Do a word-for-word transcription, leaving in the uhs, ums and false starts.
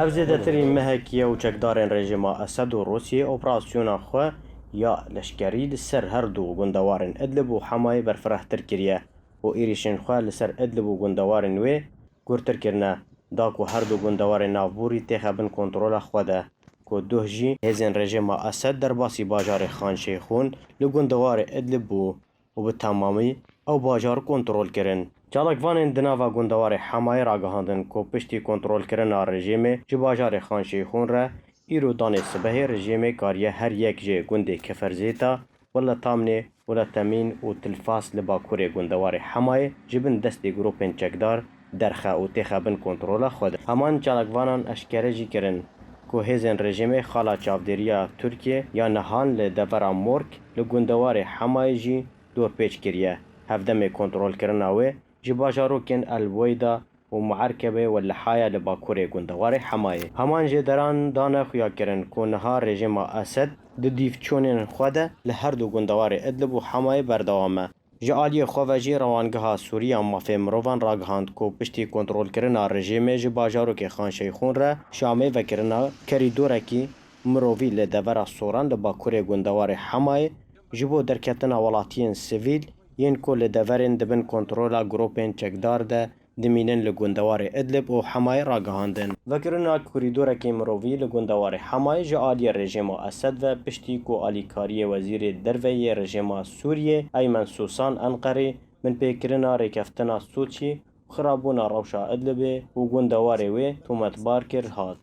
Ev zêdetirî mehekî ye û çekdarên rejîma Esed û Rûsiyê operasyona xwe ya leşkerî li ser her du gundewarên Idlib û Hemayê berfirehtir kiriye û êrîşên xwe li ser Idlib û gundewarên wê gurtir kirine, da ku her du gundewarên navborî têxe bin kontrola xwe de, ku duh jî hêzên rejîma Esed derbasî bajarê Xan Şeyxûn li gundewarê Idlib bû û bi temamî ew bajar kontrol kirin. Çalakvanên di nava gundewarê Hemayê ragihandin ku piştî kontrolkirina rejîmê ji bajarê Xan Şeyxûn re, îro danê sibehê rejîmê kariye her yek ji gundê Keferzêta, Wela Tamnê, Wela Temîn û Tilfas li bakurê gundewarê Hemayê ji bin destê grûpên çekdar derxe û têxe bin kontrola xwe de. Heman çalakvanan eşkere jî kirin ku hêzên rejîmê xala çavdêriya Tirkiyê ya nihan li devera Mork li gundewarê Hemayê jî dorpêç kiriye. Hevdemê kontrolkirina wê ji bajarokên El Weyda û Muerkebê û Lihaya li bakurê gundewarê Hemayê. Heman jêderan dane xuyakirin ku niha rejîma Esed di dîvçûnên xwe de li her du gundewarê Idlib û Hemayê berdewam e. Ji aliyê xwe ve jî Rewangeha Sûrî ya Mafê Mirovan ragihand ku piştî kontrolkirina rejîmê ji bajarokê Xan Şeyxûn re Şamê vekirina kerîdorekî mirovî li devera Soran li bakurê gundewarê Hemayê ji bo derketina welatiyên sivîl yên ku li deverên di bin kontrola grûpên çekdar de dimînin li gundewarê Idlib û Hemayê ragihandin. Vekirina korîdorekî mirovî li gundewarê Hemayê ji aliyê rejîma Esed ve piştî ku alîkariyê wezîrê derve yê rejîma Sûriyê Eymen Susan Enqerî binpêkirina rêkeftina Sûçî û xirabûna rewşa Idlibê û gundewarê wê tometbar kir hat.